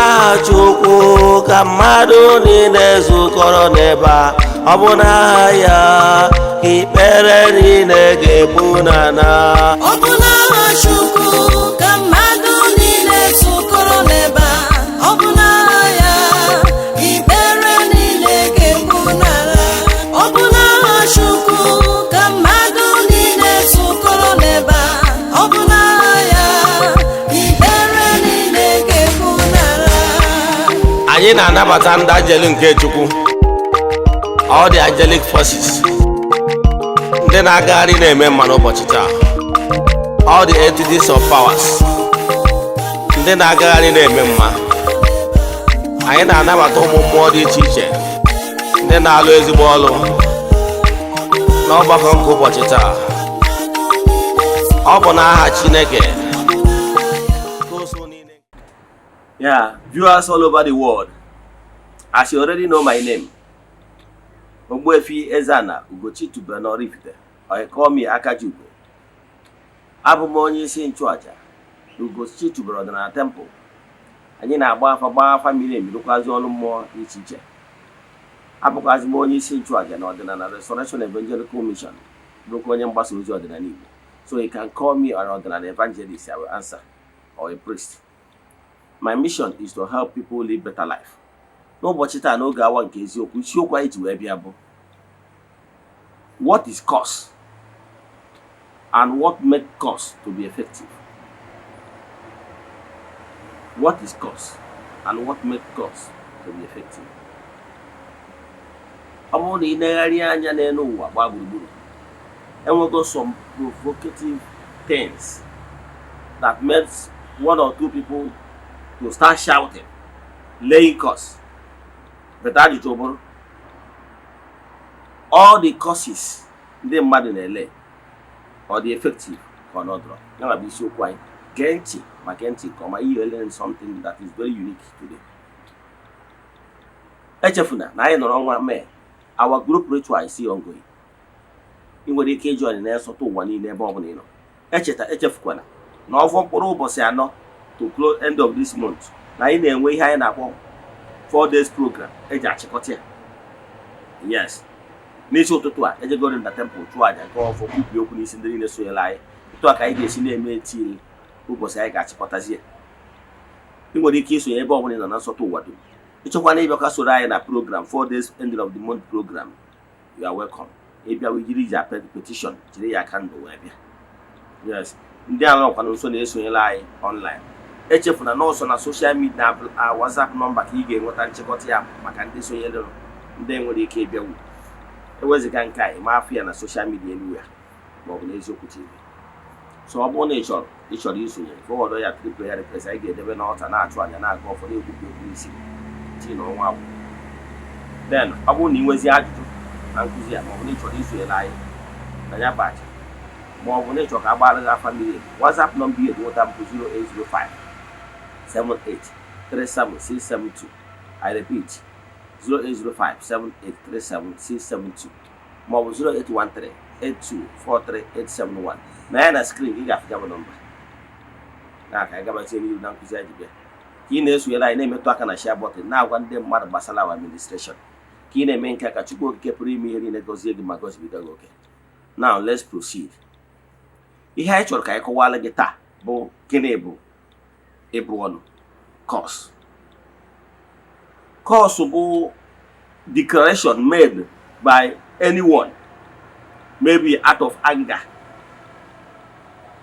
N'aha Chukwu ka mmadụ niile zukọrọ n'ebe a. Ọ bụ n'aha ya ka ikpere niile ga-egbu n'ala. Ọ bụ n'aha Chukwu ka mmadụ niile zukọrọ n'ebe a. Ọ bụ n'aha ya ikpere niile ga-egbu n'ala. Ọ bụ n'aha Chukwu ka mmadụ niile zukọrọ n'ebe a. Ọ bụ n'aha ya ikpere niile ga-egbu n'ala. Anyị na-anabata ndị anjelu nke Chukwu, all the angelic forces, ndị na-agagharị na-eme mma n'ụbọchị taa, all the entities of powers, ndị na-agagharị na-eme mma. Anyị na-anabata ụmụ mmụọ dị iche iche, ndị na-alụ ezigbo ọlụ n'ọgbakọ nke ụbọchị taa. Ọ bụ n'aha Chineke ka usuu niile. Yeah, viewers all over the world, as you already know my name, Ogbuefi Eze-Ana Ugochi tubelu Oraifite, or you call me Akajiugo. Abụ m onye isi nchụaja na Ugochi tubelu ọdịnala temple. Anyị na-agba afa, gbaa afa miri emi, rụkwazi ọrụ mmụọ dị iche iche. Abụkwazi m onye isi nchụaja na Ọdịnala Restoration Evangelical Mission, bụrụkwa onye mgbasa ozi ọdịnala Igbo. So you can call me an ọdịnala evangelist, I will answer, or a priest. My mission is to help people live better life. N'ụbọchị taa, n'oge awa nke eziokwu, isiokwu anyị ji wee bịa bụ: What is curse and what make curse to be effective? What is curse and what make curse to be effective? Ọ bụrụ na ị negharị anya n'elu ụwa gbaa gburugburu, enwego some provocative things that makes one or two people to start shouting, laying curse. But ajụjụ bụrụ, all the curses ndị mmadụ na-ele, ọ dị effective ka ọ nọdụrụ? Ya bụ isiokwu anyị. Gee ntị ma gee ntị nke ọma, ihe learn something that is very unique today. Echefuna na anyị nọrọ ọnwa Mee. Our group ritual is still ongoing. Ị nwere ike ịjoin na-esọta ụwa niile ebe ọbụla ị nọ. Echeta, echefukwana na ọfọ mkpụrụ ụbọchị 4 to close end of this month, na anyị na-enwe ihe anyị na-akpọ 4 days program eji achịkọta ya. Yes, n'isi ụtụtụ a, ejegoro na temple chụọ aja nke ọfọ, kwubi okwu n'isi ndị niile sonyere anyị. Otu a ka anyị ga-esi na-eme till ụbọchị anyị ga-achịkọtazi ya. Ị nwere ike isonye ebe ọbụla ị nọ na nsọtụ ụwa dum. Ịchọkwana ịbịakwa soro anyị na program, 4 days ending of the month program, you are welcome. Ịbịa jiri ji petition, jiri ya aka ndụ wee bịa. Yes, ndị a nọkwana nso na-esonyere anyị online. Echefuna na ọsọ na social media na WhatsApp nọmba ka ị ga-enweta nchịkọta ya maka ndị sonyere, ndị nwere ike ịbịawu. Eweziga nke a, ịma afọ ya na social media anywhere maọbụ na Eziokwu TV. So ọ bụrụ na ị chọrọ isonye, forward ya three prayer request anyị ga-edebe n'ọta, na-achụ àjà, na-aga ọfọ, na-ekwubi okwu n'isi tii na ọnwa agwụ. Then ọ bụrụ na ị nwezi ajụjụ na nkụzi a, maọbụ na ị chọrọ isonyere anyị na ya bụ aja, maọbụ na ị chọrọ ka a gbara gị afa miri emi, WhatsApp nọmba ihe nweta bụ 0805 78 37672. I repeat, 0805 7837 672, maọbụ 0813 8243 871. Na ya na screen ị ga-afụja bụ nọmba na ka anyị gabazie n'ihu na nkụzi anyị ji bịa. Ka ị na-esonyere anyị, na-emetụ aka na share button, na-agwa ndị mmadụ gbasara our administration. Ka ị na-eme nke a, ka Chukwu Okike pụrụ ime ihe niile gọzie gị ma gọzibiga gị oke. Now let's proceed. Ihe anyị chọrọ ka anyị kọwara gị taa bụ gịnị bụ ịbụ ọnụ, curse? Curse bụ declaration made by anyone, maybe out of anger,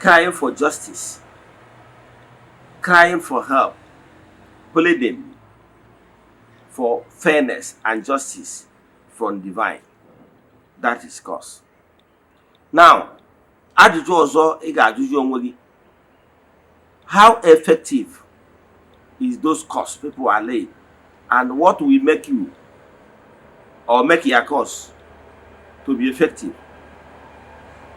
crying for justice, crying for help, pleading for fairness and justice from divine. That is curse. Now, ajụjụ ọzọ ị ga-ajụjụ onwe gị: how effective is those curse people are laying, and what will make you or make your curse to be effective?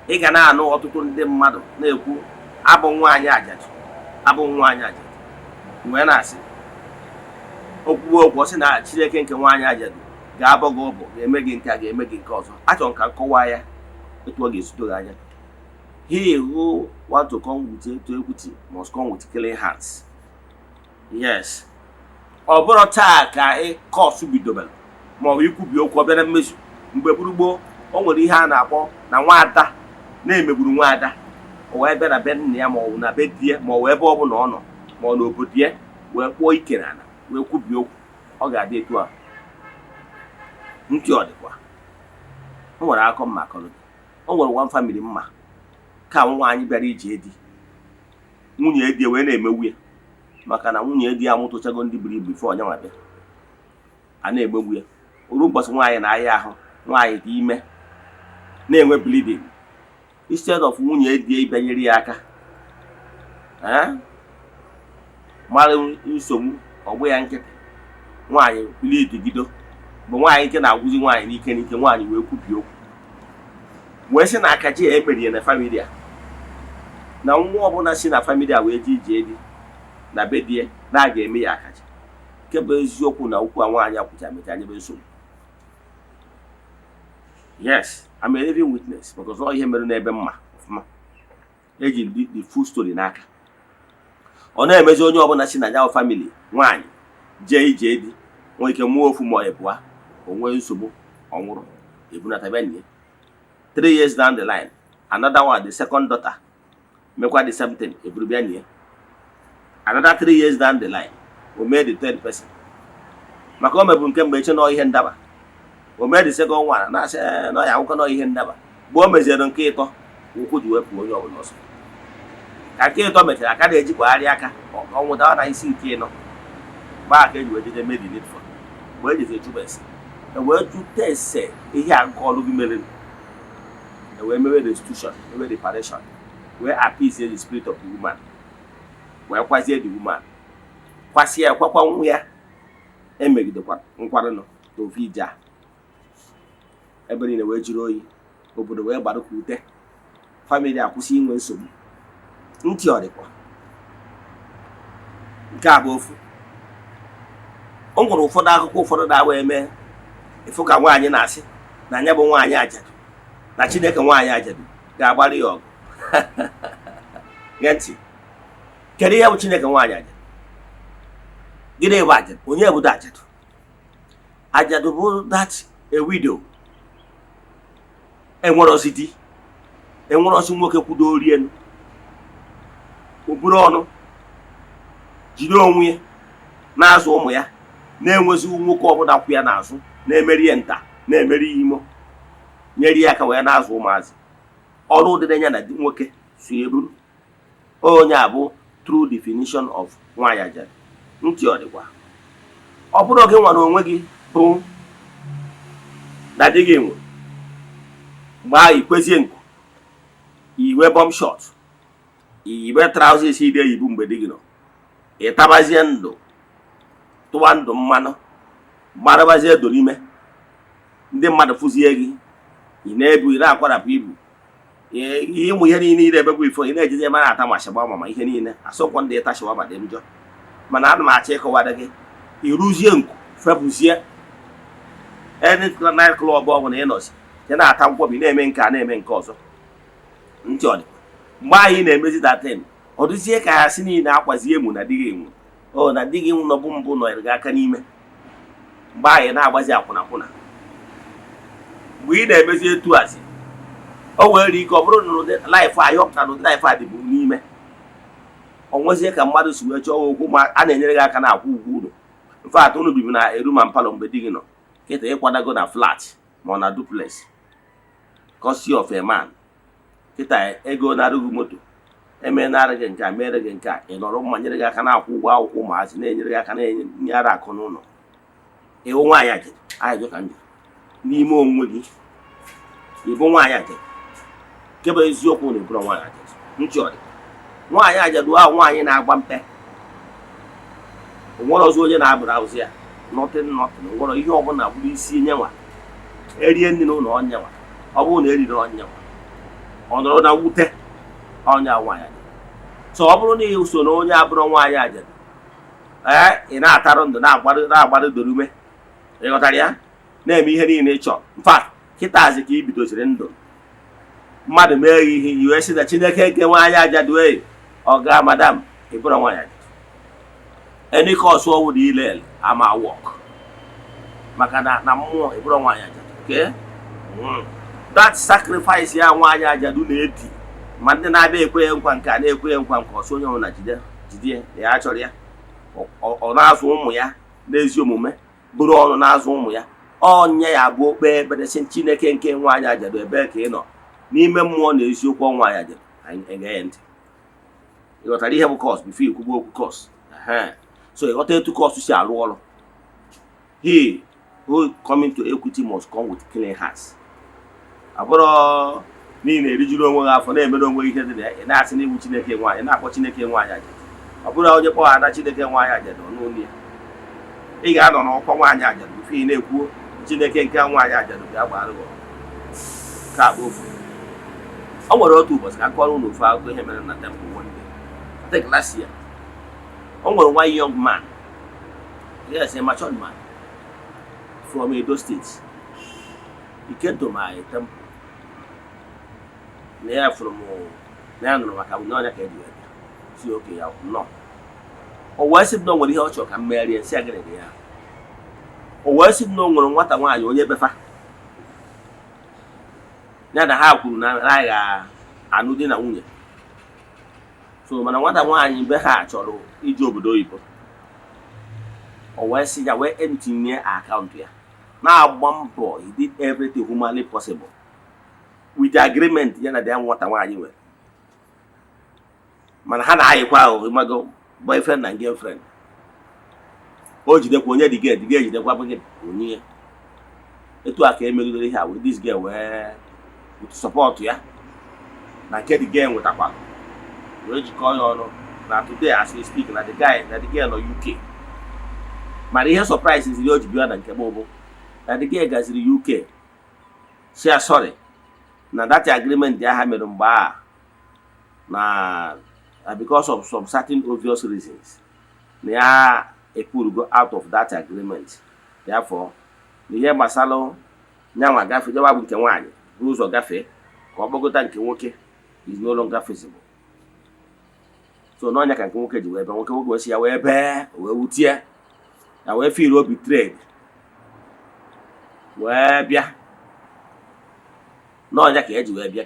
Ị ga na-anụ ọtụtụ ndị mmadụ na-ekwu, "Abụ nwaanyị ajadu, abụ nwaanyị ajadu." Wee na-asị okwuwe okwu, ọ sị na Chineke nke nwaanyị ajadu ga-abọ gị ọbọ, ga-eme gị nke a, ga-eme gị nke ọzọ. Achọrọ m ka m kọwaa ya etu ọ ga-esi doo gị anya. He who want to come with to equity must come with clean hands. Yes. Ọ bụrụ taa ka curse bidobere ma ọ bụ ikwubi okwu ọ bịa na mmezu. Mgbe gburugboo, o nwere ihe a na-akpọ na nwaada na-emegburu nwaada, o wee bịa na be nna ya, ma ọ bụ na be di ya, ma ọ bụ ebe ọ bụla ọ nọ, ma ọ n'obodo ya, wee kpụọ ike n'ala, wee kwubie okwu, ọ ga-adị etu a. Ntị ọ dịkwa? O nwere akọ mma akọrọ gị. O nwere one family mma ka nwaanyị bịara ije di, nwunye di wee na-emegbu ya, maka na nwunye di ya amụtụchago ndị buru ibu before onye nwa bịa a na-egbegbu ya. Oru ụbọchị nwaanyị na-aya ahụ, nwaanyị dị ime, na-enwe bleeding. Instead of nwunye di ịbịanyere ya aka, mara nsogbu ọgbụ ya nkịtị, nwaanyị bleed gido. Mgbe nwaanyị ike na-agwụzi nwaanyị n'ike n'ike, nwaanyị wee kwubie okwu, wee sị na akaji ya emerie na family a, na nwa ọbụla si na family a wee je ije di na be di ya, na a ga-eme ya akaji. Nke bụ eziokwu na okwu a nwaanyị akwụcha mecha nyebe nsogbu. Yes, I'm a living witness, because ọ ihe mere n'ebe mma ọfụma eji the full story n'aka. Ọ na-emezi onye ọbụla si na ya family nwaanyị jee ije di, nwee ike mụọ ofu ma ọ ịbụa, o nwee nsogbu, ọ nwụrụ, ebunata bịa nie. 3 years down the line, another one, the second daughter, mekwa the same thing, eburu bịa nie. Another 3 years down the line, o mee the third person, maka o meburu nke mgbe eche nọ ihe ndaba. O mee the second one, na-asị nọ ya akwụkwọ nọ ihe ndaba. Mgbe o meziere nke ịtọ, ụkwụ ji wepụ onye ọbụla ọsọ. Ka nke ịtọ mechara, aka na-ejikwagharị aka ọ nwụtawa na isi nke ịnọ gbaa ka eji wee jeje mee the needful. Mgbe ejizi chụba ese, e wee jụta ese ihe a nke ọlụ gị mere, e wee mewe restitution, mewe reparation, wee appease the spirit of the woman, wee kwazie the woman, kwasie ya, kwakwa nwa ya emegidekwa nkwarịnụ n'ofu ije a. Ebe niile wee jiri oyi, obodo wee gbara ka ute, family akwụsị inwe nsogbu. Ntị ọ dịkwa? Nke a bụ ofu. O nwere ụfọdụ akụkọ ụfọdụ na-awa eme ịfụ ka nwaanyị na-asị na ya bụ nwaanyị ajadu, na Chineke nwaanyị ajadu ga-agbara ya ọgụ. Gee ntị, kedu ihe bụ Chineke nwaanyị ajadu? Gịnị bụ ajadu? Onye bụ ajadu? Ajadu bụ that a widow enwerozi di, enwerozi nwoke kwudo orienu, o buru ọnụ jide onwe ya na-azụ ụmụ ya, na-enwezi nwoke ọbụla kwụ ya n'azụ, na-emeri ya nta, na-emeri ya imo, nyere ya aka wee na-azụ ụmụazị. Ọrụ dịrị ya na di nwoke so eburu onye a bụ true definition of nwaanyị ajadu. Ntị ọ dịkwa? Ọ bụrụ gị nwere onwe gị bụ na di gị nwụrụ, mgbe ahụ ikwezie nku, iwe bum short, iwe trousers ide eyibu mgbe di gị nọ, ị tabazie ndụ, tụwa ndụ mmanụ, gbarabazie do n'ime ndị mmadụ, fụzie gị, ị na-ebu, ị na-akwarapụ ibu ihe, ịmụ ihe niile ị na-emebu ifo, ị na-ejizi ebe na-ata ma shagba ma ihe niile. Asọkwa ndị ịta shawama dị njọ, mana ana m achọ ịkọwara gị. Ịrụzie nku, fepụzie any night club ọ bụla ị nọzi, ị na-ata nkwọbi, na-eme nke a, na-eme nke ọzọ. Ntị ọ dịkwa? Mgbe ahụ ị na-emezi datin, ọ dịzie ka ya sị niile akwazie emu na di gị enwu o na di gị nọbụ mbụ nọnyere gị aka n'ime. Mgbe ahụ ị na-agbazi akwụna akwụna, mgbe ị na-emezi etu azi, o nwere ike ọ bụrụ na ụdị life a yọpụta na ụdị life a dịbụ n'ime o nwezie ka mmadụ si wee chọọ okwu, ma a na-enyere gị aka na-akwụ ụgwọ ụlọ. In fact, unu bibu na room and parlour mgbe di gị nọ. Kịta ịkwadago na flat ma ọ na duplex, courtesy of a man. Kịta ego na-arụghị moto eme narị gị nke a, mere gị nke a, ị nọrọ mma, nyere gị aka na-akwụ ụgwọ akwụkwọ ụmụazị, na-enyere gị aka na-enye ara akụ n'ụlọ. Ịhụ nwaanyị ajadu? Ajụjụ ka m jụrụ. N'ime onwe gị, ịbụ nwaanyị ajadu? Nke bụ eziokwu na ịbụrụ nwaanyị ajadu. Ntị ọ dị? Nwaanyị ajadu ahụ, nwaanyị na-agba mkpe, onwere ọzọ onye na-abụrụ ahụzi ya, nothing, nothing. Onwere ihe ọbụla bụrụ isi nyenwa erie nri n'ụlọ ọnyanwa. Ọ bụrụ na eriri ọnyanwa, ọ nọrọ na mwute ọnya nwaanyị ajadu. So ọ bụrụ na ị so na onye abụrụ nwaanyị ajadu, ee, ị na-atarụ ndụ, na-agbado na-agbado dorume, ị ghọtara ya, na-eme ihe niile ị chọrọ. In fact, kịtazi ka ị bidoziri ndụ, mmadụ mee gị ihe, iwe sị na Chineke nke nwaanyị ajadu, ei, ọ gaa madam, ị bụrụ nwaanyị ajadu. Any curse ọwụ na ile ama work, maka na mmụọ ịbụrụ nwaanyị ajadu. Okay? That sacrifice ya nwaanyị ajadu na-edi, ma ndị na-abịa ekwe ya nkwa nke a, na-ekwe ya nkwa nke ọsọ, onye ọbụla jide jide na ya chọrọ ya. Ọ na-azụ ụmụ ya n'ezi omume, bụrụ ọnụ na-azụ ụmụ ya. Ọnya ya bụ okpe ekpere sị, "Chineke nke nwaanyị ajadu, ebee ka ị nọ n'ime mmụọ na eziokwu?" Nwaanyị ajadu, anyị ege ya ntị. Ị ghọtara ihe bụ curse before ikwugbu okwu curse? So ịghọta etu curse si arụ ọrụ. He who coming to equity must come with clean hands. Abụrọ n'ihi na erijuru onwe gị afọ, na-emere onwe gị ihe dị na ya, ị na-asị n'iwu Chineke nwaanyị, na-akpọ Chineke nwaanyị ajadu. Ọ bụrụ onye kpọghara na Chineke nwaanyị ajadu n'onu ya, ị ga-anọ n'ọkwa nwaanyị ajadu before ị na-ekwu, "Chineke nke nwaanyị ajadu, bịa gbara gị ọgụ." Nke a bụ ofu. O nwere otu ụbọchị, ka m kọrọ unu ofu akụkọ ihe mere na temple one day, I think last year. O nwere one young man, yes, a matured man from Edo State. He came to my temple na ya fụrụ m, na ya nụrụ maka m, n'ọnya ka eji wee bịa si oke ya nọ. O wee sị m na o nwere ihe ọ chọrọ ka m megharịa. Nsị gịnị dị ya? O wee sị m na o nwere nwata nwaanyị onye befa ya, na ha kwuru na anyị ga-anụ di na nwunye. So mana nwata nwaanyị be ha chọrọ ije obodo oyibo. O wee sị ya wee etinye akaụntụ ya, na-agba mbọ. He did everything humanly possible with the agreement ya na ya nwata nwaanyị nwere, mana ha na-ayịkwa ahụ, ịmago, boyfriend na girlfriend. O jidekwa onye dị gị dị ejidekwa bụ gị onye ya. Etu a ka emegidere ihe a wee this girl wee with support ya na nke the girl nwetakwara wee jikọọ ya ọnụ. Na today as we speak, na the guy na the girl nọ UK. Mana ihe surprise ziri o ji bịa na nke m bụ na the girl gaziri UK si ya sorry, na that agreement ya ha mere mgbe a na because of some certain obvious reasons, na ya go out of that agreement. Therefore, na ihe gbasara nyanwa gafe jawa bụ nke nwaanyị bụ ụzọ gafee ka ọ kpọgota nke nwoke is no longer feasible. So n'ọnya ka nke nwoke ji wee bịa. Nwoke wee si ya wee bee, wee wutie ya, wee feel betrayed, wee bịa n'ọnya ka eji wee bịa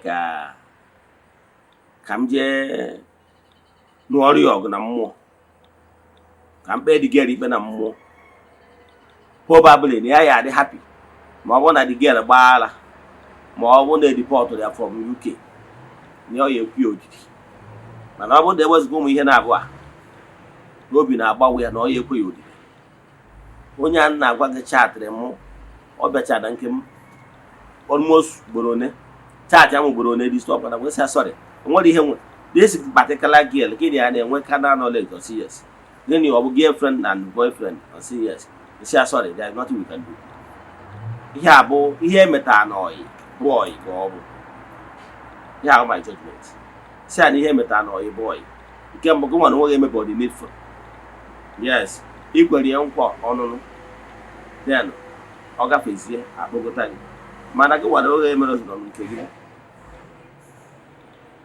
ka m jee nụọrọ ya ọgụ na mmụọ, ka m kpee the girl ikpe na mmụọ. Probably na ya ya adị happy ma ọ bụrụ na the girl gbaala, ma ọ bụrụ na edeport ya from UK, na ọ ya ekwu ya odidi. Mana ọ bụrụ na ewezụga ụmụ ihe na-abụ a n'obi na-agbanwe ya, na ọ ya ekwe ya odidi. Onye a na-agwa gị chatịrị mụ, ọ bịachara na nke m almost ugboro one, chat m ugboro one, disturb na wee sị sorry, o nwere ihe nwe this particular girl. Gịnị ya na-enwe carnal knowledge? Ọ sị yes. Gịnị, ọ bụ girlfriend and boyfriend? Ọ sị yes. Sị sorry, there is nothing we can do. Ihe a bụ ihe emetara na ọyị bụ ọyị ka ọ bụ ihe ahụ. My judgment si a na ihe emetara na ọyị bụ ọyị. Nke mbụ, gị nwa na onwe gị emebe the needful. Yes, ikwere ya nkwa ọnụnụ, then ọ gafezie akpọgota gị, mana gị nwere oge emere nọ nke gị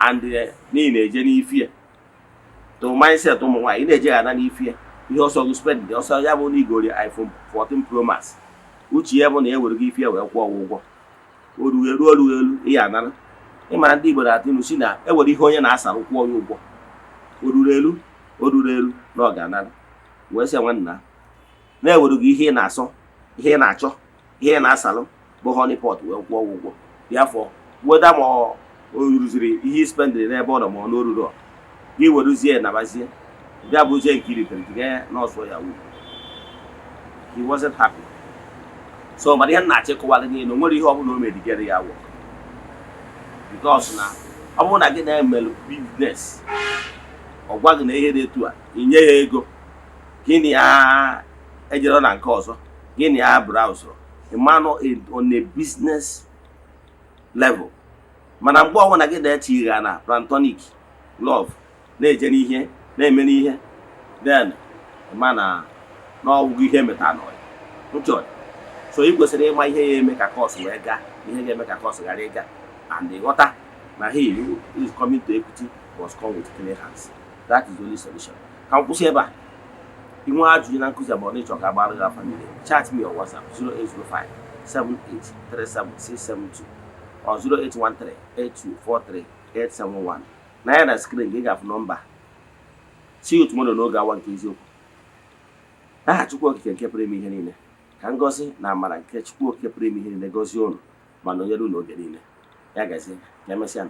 and n'ihi na-eje n'ifi ya to mindset ụmụ nwaanyị, ị na-eje ana n'ifi ya. Ihe ọsọ gị spend dị ọsọ ya bụ na igori iPhone 14 Pro Max, uche ya bụ na e were gị ife ya wee kwụọ ụgwọ o rughị eru, o rughị elu ihe anara. Ịmara ndị Igbo na-atụ ilu si na e nwere ihe onye na-asara kwụọ ya ụgwọ, o ruru elu, o ruru elu na ọ ga-anara. Wee sị nwanna na-ewere gị ihe ị na-asọ, ihe ị na-achọ, ihe ị na-asalụ bụ honeypot wee kwụọ ụgwọ ya afọ weda, ma o ruziri ihe ị spendịrị n'ebe ọ nọ, ma ọ n'oruru gị weruzie nabazie bịa bụzie nke iritere tinye nọọsụ ya wu. He wasn't happy. So mana ihe m na-achọ ịkọwara gị na o nwere ihe ọ bụla o medigere ya wụ because na ọ bụrụ na gị na-emelụ business, ọ gwa gị na ihe dị etu a, inye ya ego, gịnị ya ejere na nke ọzọ, gịnị ya browse ịmanụ on a business level. Mana mgbe ọbụla gị na-eche ịgha na platonic love na-eje n'ihe na-eme n'ihe, then ma na n'ọgwụgwụ ihe emeta nọ nchọ. So ị kwesịrị ịma ihe ya eme ka curse wee gaa, ihe ga-eme ka curse ghara ịga, and ịghọta na he who is coming to equity must come with clean hands. That is the only solution. Ka m kwụsị ebe a. Inwe ajụjụ na nkụzi abụọ na ịchọ ka agbara gị afa niile, chat me on WhatsApp 0805 7837672 or 0813 8243 871. Na ya na screen gị ga-afụ nọmba. See you tomorrow n'oge awa nke eziokwu. N'aha Chukwu Okike nke pụrụ ime ihe niile, ka ngọzi na amara nke Chukwu Okike pụrụ ime ihe niile gọzie unu ma nọnyere unu oge niile. Ya gazie, ka emesịa.